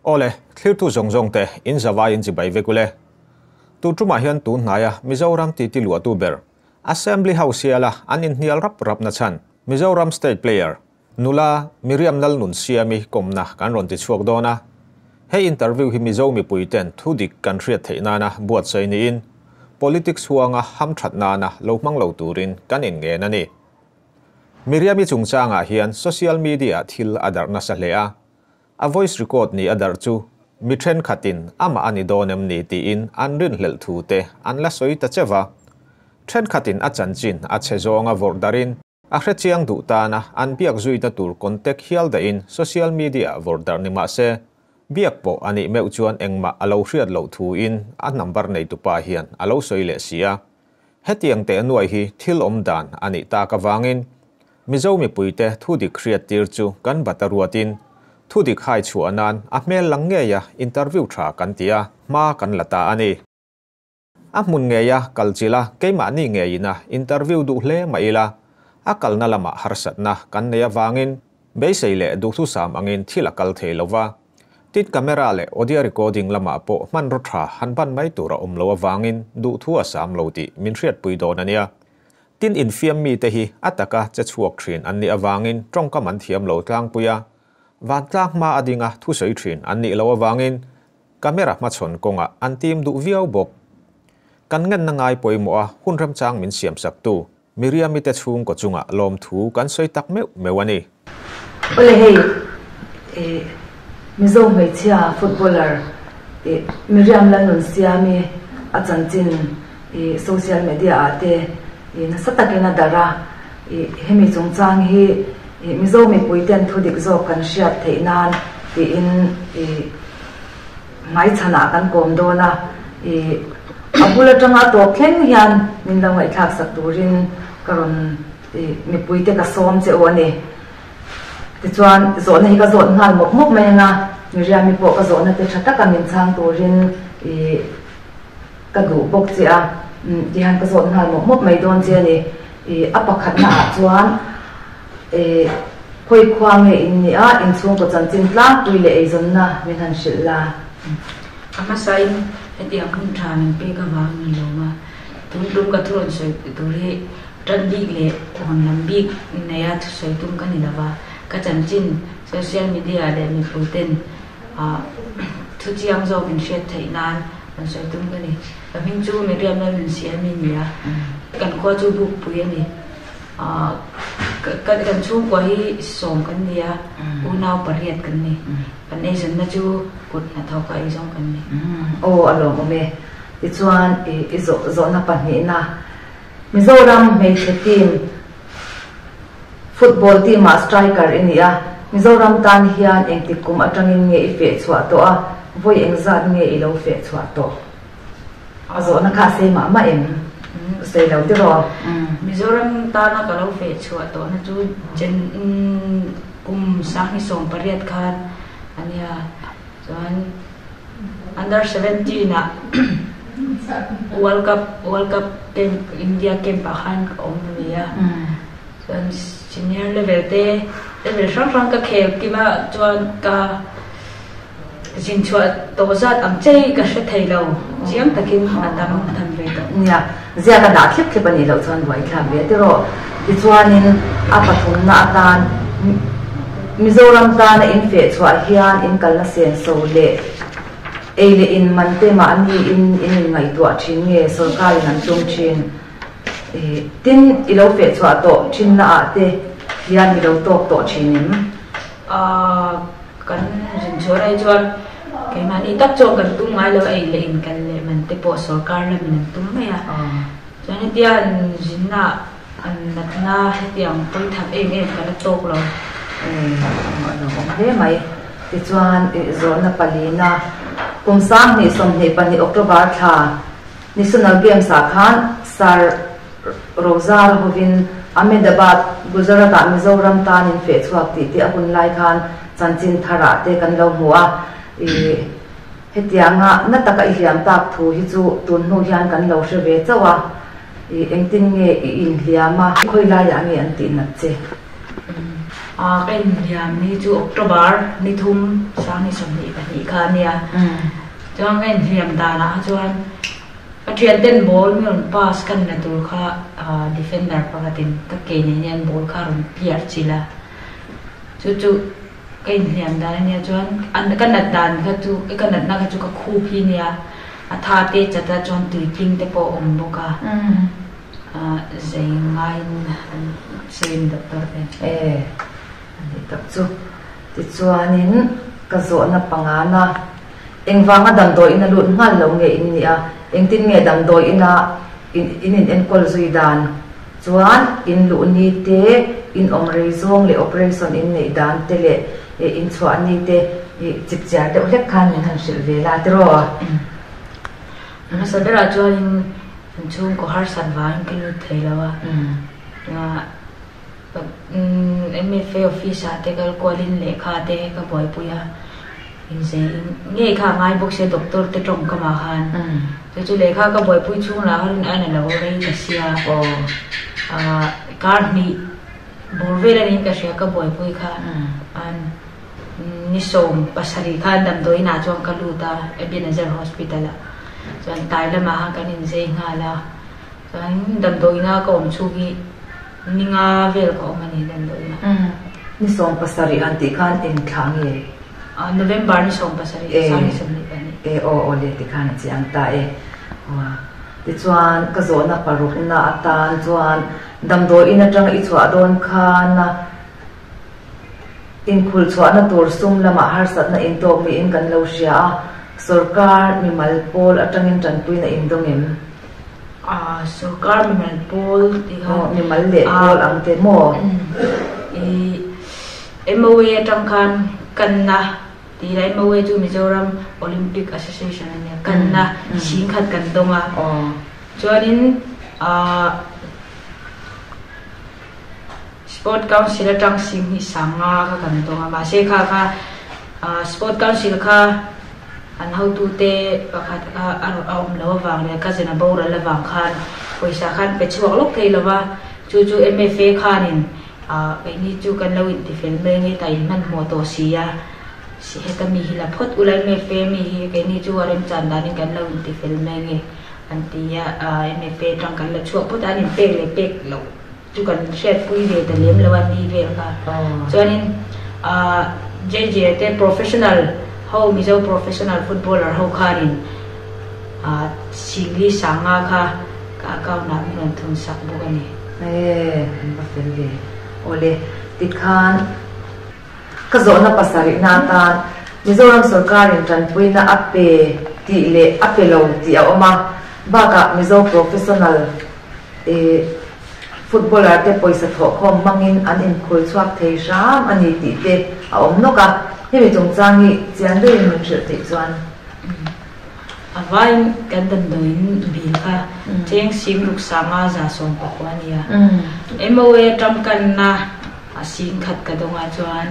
Awle, thlirtu zawng zawng te in zavai in chibai vek ule. Tun tumah hian tun hnaia Mizoram titi luahtu ber Assembly House hiala an inhnial rap rap na chhan Mizoram State Player Nula Miriam Lalnunsiami kawmna kan rawn ti chhuak dawn a. He interview hi Mizo mipui ten thu dik kan hriat theih nana buatsaih niin politics huanga hamthat nana lo hmang lo turin kan inngen a ni. Miriam-i chungchangah hian social media-ah thil a darh nasa hle a, a voice record ni a darh chu mi thenkhatin amah a ni dawn em ni tiin an rinhlelh thu te an la sawi ta che va. Thenkhatin a chanchin a chhe zawnga vawrh darhin a hrechiang duh tana an biak zuina tur contact hial dahin social media-ah vawrh darh ni mah se, biak pawh a nih meuh chuan engmah a lo hriat loh thuin a number neitupa hian a lo sawi leh si a. Hetiang teh nuai hi thil awm dan a nih tak avangin Mizo mipuite thudik hriattir chu kan bat a ruatin thudik hai chhuah nan a hmel lang ngeia interview tha kan ti a, hma kan la ta a ni. A hmun ngeia kal chila keimahni ngeina interview duh hle mah ila a kalna lamah harsatna kan nei avangin beisei leh duhthusam angin thil a kal thei lova. Tin camera leh audio recording lamah pawh hmanraw tha han ban mai tur a awm lo avangin duhthu a sam lo tih min hriatpui dawn a nia. Tin infiam mite hi a taka che chhuak thin an nih avangin tawngkam an thiam lo tlangpui a, vantlang hma a dinga thusawi thin an nih loh avangin camera hmachhawn kawngah an tim duh viau bawk. Kan ngenna ngai pawimawh a hun remchang min siamsaktu Miriam-i te chhungkaw chungah lawmthu kan sawi tak meuh meuh a ni. Awle hei eh Mizo hmeichhia footballer eh Miriam Lalnunsiami a chanchin eh social media ah te eh nasa takin a darh a, eh hemi chungchang hi eh Mizo mipui ten thu dik zawk kan hriat theih nan tiin eh Hmaichhanah kan kawm dawn a, i a bul atanga a tawp thleng hian min lo ngaihthlak sak turin ka rawn i mipuite ka sawm che u a ni. Tichuan, zawhna hi ka zawt nghal mawp mawp mai ang a, Miriam-i pawh ka zawhna te tha taka min chhang turin i ka duh bawk che a, tihian ka zawt nghal mawp mawp mai dawn che a ni. I a pakhatna ah chuan E, khawi khua nge in nih a, inchhungkaw chanchin tlangpui leh eizawnna min han hrilh la. A hmasain hetiang hun tha min pek avang ni lo ma, tun tum ka thu rawn sawi tur hi tan bik leh hawn lam bik neia thusawi tum ka ni lo va, ka chanchin social media leh mipui ten thu chiang zawk in hriat theih nan rawn sawi tum ka ni. Ka hming chu Miriam Lalnunsiami a ni a, kan khua chu Bukpui a ni. Kan chhungkua hi sawm kan ni a, unau pariat kan ni. Kan eizawnna chu kut hnathawka eizawng kan ni. Aw a lawmawm e. Tichuan i zawhna pahnihna, Mizoram hmeichhe team football team ah striker i ni a, Mizoram tan hian engtik kum atangin nge i feh chhuah tawh a, vawi engzat nge i lo feh chhuah tawh? A zawhna kha a sei mah mah em? Sei lo tiraw? Mizoram tana ka lo feh chhuah tawhna chu Jan kum sanghnih 18 khan a nia. Chuan under 17 ah World Cup World Cup camp India camp ah khan ka awm a ni a. Chuan senior level te level hrang hrang ka khel kim a chuan ka Zin chhuah tawh zat ang che ka hre thei lo, chiang takin a tam tham ve tawh. Nia, ziak a dah thlep thlep a nih loh chuan buai thlak ve tiraw. Tichuanin a pathumna atan Mizoram tana in feh chhuah hian in kalna senso leh ei leh in man te mahni in in inngaihtuah thin nge sawrkarin an tum thin. Tin, i lo feh chhuah tawh thinna ah te hian i lo tawk tawh thin em? Kan rinchhuah lai chuan keimahni tak chuan kan tum ngai lo a, ei leh in kal leh man te pawh sorkar lamin an tum mai a. Chuan hetia an zinna an natna hetiang pawi thak em em ka la tawk lo. A lo awm hle mai. Tichuan zawhna palina kum 2022 October thla National Games ah khan Sir Rozar hovin Ahmedabad, Gujarat-ah Mizoram tan in feh chhuak tih te a hun lai khan chanchin tharah te kan lo hmu a. Ih, hetianga na taka i hliam tak thu hi chu tun hnu hian kan lo hre ve chauh a. Ih, engtin nge i inhliam a? Khawi laiah nge an tih nat che? Ka inhliam ni chu October ni thum sang ni 22 kha a nia. Chuan ka inhliam danah kha chuan ka thianten ball mi rawn pass ka nna tur kha defender pakhatin ka ke nen hian ball kha a rawn clear chilh a. Chu chu ka inhliam dan a nia chuan ka nat dan kha chu ka natna kha chu ka khup hi a nia. A tha te chat a chuan tuitling te pawh a awm bawk a. Zei ngaiin an sawi doctor te. E, a ni tak chu. Tichuanin ka zawhna pangana engvanga damdawi ina lut nghal lo nge in nih a, engtin nge damdawi ina in in enkawl zui dan chuan in luh ni te, in awm rei zawng leh operation in neih dan te leh in chhuah ni te chip chiar deuh hlek khan min han hrilh ve la tiraw? Hmasa berah chuanin An chhungkaw harsat vangin ka lut thei lo a, MFA office ah te kal kualin lehkha te ka buaipui a, inzei ngei kha a ngai bawk sia doctor te tawngkam ah khan, chu chu lehkha ka buaipui chhung lah khan a na lo rei ta sia, kar hnih bawr vel a niin ka hria ka buaipui kha, ni 17 khan damdawiin ah chuan ka lut a Ebenezer hospital ah. Chuan tlai lamah khan kan inzei nghal a, chuan damdawiina ka awm chhung hi ni nga vel ka awm a ni damdawiina. Ni 17 han tih khan eng thla nge? November ni 17, 2022. E aw aw le ti khan a chiang ta e. Tichuan ka zawhna parukna atan chuan damdawiin atanga i chhuah dawn khan a Inkhul chhuahna tur sum lamah harsatna intawk niin kan lo hria a, sorkar mimal pawl atangin tanpuina indawng em? Sorkar mimal pawl tih kha. Aw, mimal leh pawl ang te maw? I MOA atang khan kanna tih lah MOA chu Mizoram Olympic Association a nia, kanna singkhat kan dawng a. Chuanin Sport Council atang Singhnih Sanga kha kan dawng a, mahse kha kha Sport Council kha an hotute pakhat kha a awm loh avang leh cousin a boral avang khan pawisa khan pe chhuak lawk thei lo va, chu chu MFA khanin keini chu kan lo intifel mai nge ta inhmanhmawh tawh si a, si heta mi hi la phawt ula MFA mi hi keini chu a remchan danin kan lo intifel mai nge an ti a, MFA atang kan la chhuak phawt a, an inpek leh pek loh. Chu kan hriatpui ve ta lem lo a ni vel kha. Chuanin JJ te professional ho Mizo professional footballer ho khanin Singli Sanga kha ka account ah min rawn thun sak bawk a ni. E, an va fel ve. Awle, tikhan ka zawhna pasarihna atan Mizoram sorkarin tanpuina a pe tih leh a pe lo tih a awm a, bakah Mizo professional I footballer te pawisa thawhkhawm hmangin an inkhul chhuak thei hram a ni tih te a awm nawk a, hemi chungchang hi chian deuhin min hrilh theih chuan. A vaiin kan damdawiin bil kha cheng sing ruk sanga 119 a ni a, MOA tangkanna a sing khat ka dawng ah chuan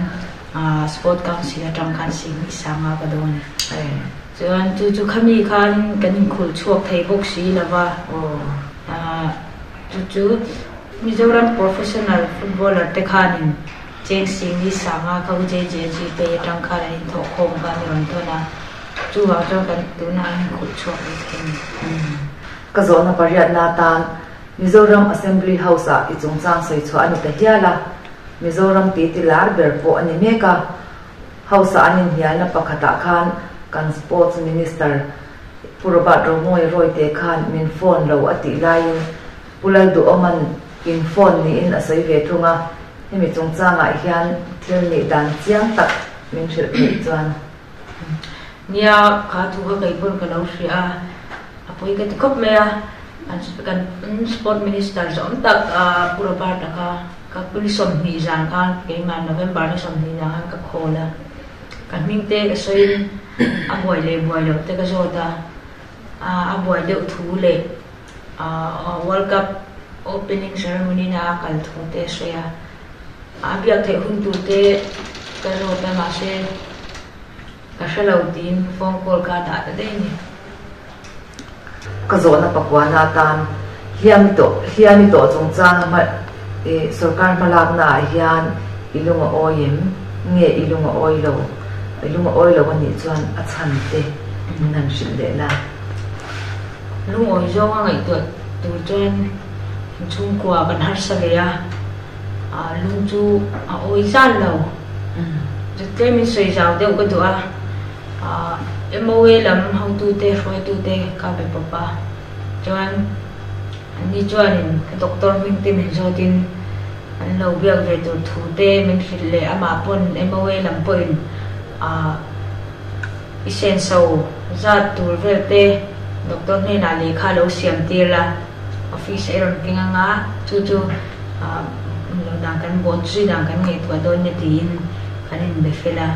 Sport Council atang khan sing hnih sanga ka dawng a ni. Chuan chu chu khami khan kan inkhul chhuak thei bawk si lo va, chu chu Mizoram professional footballer te khanin Cheng Singli Sanga kha U JJG te atang khan an inthawh khawm kha an rawn thawn a, chuvang chuan kan tunah an inkhulh chhuak ve thei a ni. Ka zawhna pariatna atan Mizoram Assembly House-ah i chungchang sawi chhuah a ni ta hial a, Mizoram titi lar ber pawh a ni mek a. House-a an inhnialna pakhatah khan kan Sports Minister Pu Robert Romawia Rawite khan min phone lo a tih laiin Pu Lalduhawma'n in phone niin a sawi ve thung a, hemi chungchangah hian thil nih dan chiang tak min hrilh theih chuan. Nia, kha thu kha kei pawn ka lo hria a, a pawi ka ti khawp mai a, kan Sport Minister zawm tak Pu Robert-a kha Ka ni 20 zan khan keimah November ni 20 zan khan ka call a, ka hming te ka sawiin a buai leh buai loh te ka zawt a, a buai deuh thu leh World Cup opening ceremony na a kal thu te a sawi a, a biak theih hun tur te ka zawt a mahse ka hre lo tiin phone call kha a dah ta daih a ni. Ka zawhna pakuana atan hliam i tawh hliam i tawh chungchang hma i sorkar hmalakna ah hian i lung a awi em? Nge i lung a awi lo? I lung a awi lo a nih chuan a chhan te min han hrilh leh la. Lungawi zawnga ngaihtuah tur chuan inchhungkua kan harsa ve a, lung chu a awi zan lo. Tlem in sawi zau deuh ka duh a, MOA lam hotute, hruaitute ka be pawp a, chuan anni chuanin ka doctor hming te min zawtin an lo biak ve tur thu te min hrilh leh amah pawn MOA lam pawhin I senso zat tur vel te doctor hnenah lehkha lo siam tir la, office a i rawn keng anga chu chu lo dan kan bawh zui dan kan ngaihtuah dawn nia tiin kan inbe fel a.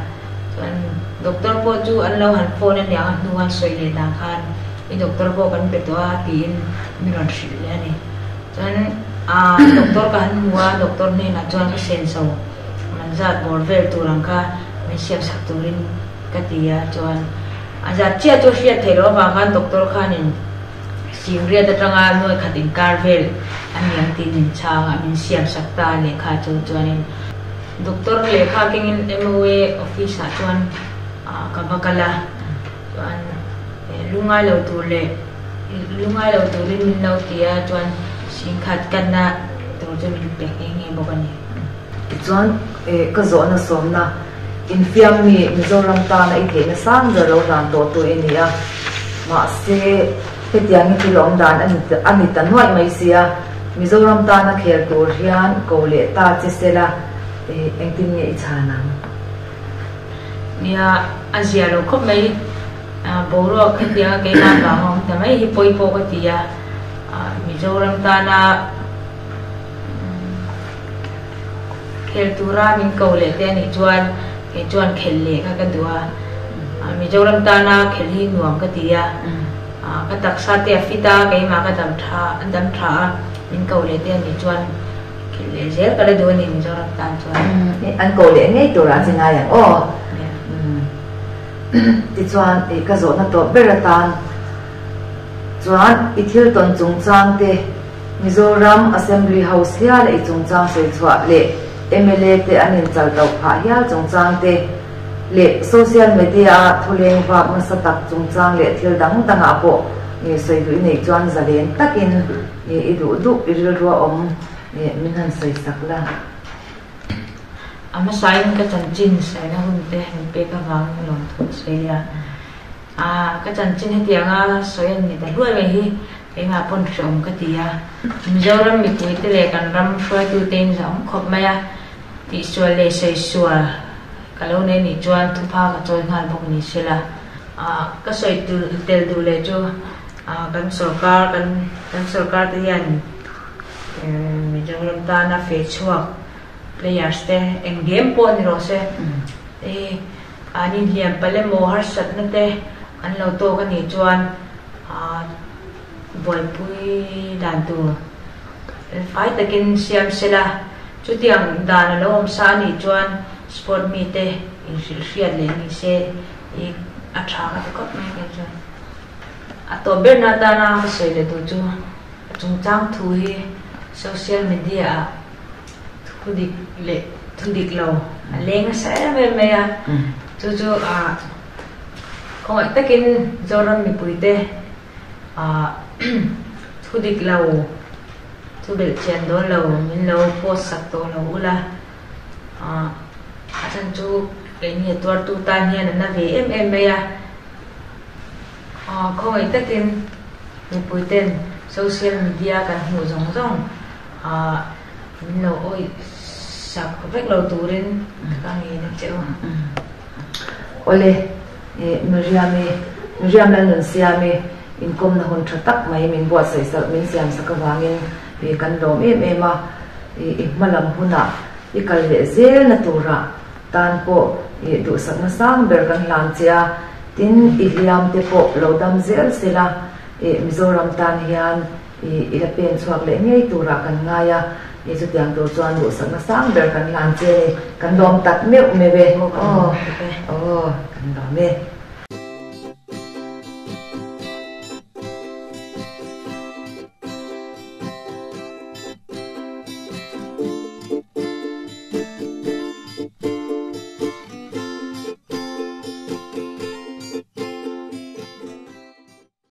Chuan doctor pawh chu an lo han phone a niang a hnu an sawi leh dan khan i doctor pawh kan pe tawh a tiin min rawn hrilh leh a ni. Chuan doctor ka han hmu a, doctor hnenah chuan ka senso man zat bawr vel tur ang kha min siam sak turin ka ti a, chuan a zat chiah chu a hriat theih loh avang khan doctor khanin Singriat atanga nuai khat inkar vel a niang tiin min chhang a, min siam sak ta a lehkha chu. Chuanin doctor lehkha kengin MOA office ah chuan ka va kal a, chuan lungai lo tur leh lungai lo turin min lo ti a, chuan singkhat kanna tur chu min pe nghe nghe bawk a ni. Tichuan, ka zawhna sawmna, infiam mi Mizoram tana i theihna sang ber lo dan tawh tu i ni a, mahse, hetiang hi thil awm dan a ni ta nuaih mai sia, Mizoram tana khel tur hian ko leh ta che sela, engtin nge i chhan ang? Nia, a zia lo khawp mai, boruak hetianga keimah vang a awm ta mai hi pawi pawh ka ti a, Mizoram tana. Khel tura min ko leh te anih chuan kei chuan khelh leh kha ka duh a, Mizoram tana khelh hi nuam ka ti a, ka taksa te a fit a, keimah ka dam tha dam tha a, min ko leh te anih chuan khelh leh zel ka la duh a ni Mizoram tan chuan. An ko leh ngei turah che ngai ang aw. Tichuan ka zawhna tawp ber atan chuan i thil tawn chungchang te Mizoram Assembly House hial a i chungchang sawi chhuah leh mla te an inchal tauh phah hial chungchang te leh social media a thuleng vak nasa tak chungchang leh thil dang dangah pawh sawi duh i neih chuan zalen takin i duh duh i rilrua awm min han sawi sak la. A hmasain ka chanchin saina hun te min pek avangin lawmthu ka sawi a. Ka chanchin hetianga sawi an ni ta hluai mai hi Keimah pawn hreawm ka ti a. Mizoram mipuite leh kan ram hruaitute in zahawm khawp mai a, tihsual leh sawi sual ka lo nei nih chuan thupha ka chawi nghal bawk ni sela. Ka sawi tel duh leh chu kan sorkar kan kan sorkar te hian Mizoram tana feh chhuak players te eng game pawh ni rawh se an inhliam palh emaw harsatna te an lo tawk a nih chuan buaipui dan tur fai takin siam sela, chutiang dan a lo awm sa a nih chuan sport mite inhrilhhriat leh ni se i a tha ka ti khawp mai kei chuan. A tawp berna atana ka sawi leh tur chu a chungchang thu hi social media ah thu dik leh thu dik lo a leng nasa em em mai a, chu chu Khawngaih takin Zoram mipuite thu dik lo, thu belh chian dawn lo min lo post sak tawh lo ula, a chhan chu keini a tuartu tan hian a na ve em em mai a. Khawngaih takin mipuiten social media kan hmuh zawng zawng min lo awih sak vek lo turin ka ngei na che u. Awle, eh, Miriam-i, Miriam Lalnunsiami inkawmna hun tha tak mai min buatsaih sak, min siam sak avangin eh kan lawm em em a, eh i hma lam hunah i kal leh zelna turah tan pawh eh duhsakna sang ber kan hlan che a, tin i hliam te pawh lo dam zel sela, eh Mizoram tan hian I la pen chhuak leh ngei turah kan ngai a, i chutiang tur chuan duhsakna sang ber kan hlan che a ni. Kan lawm tak meuh meuh e. Aw, aw, kan lawm e.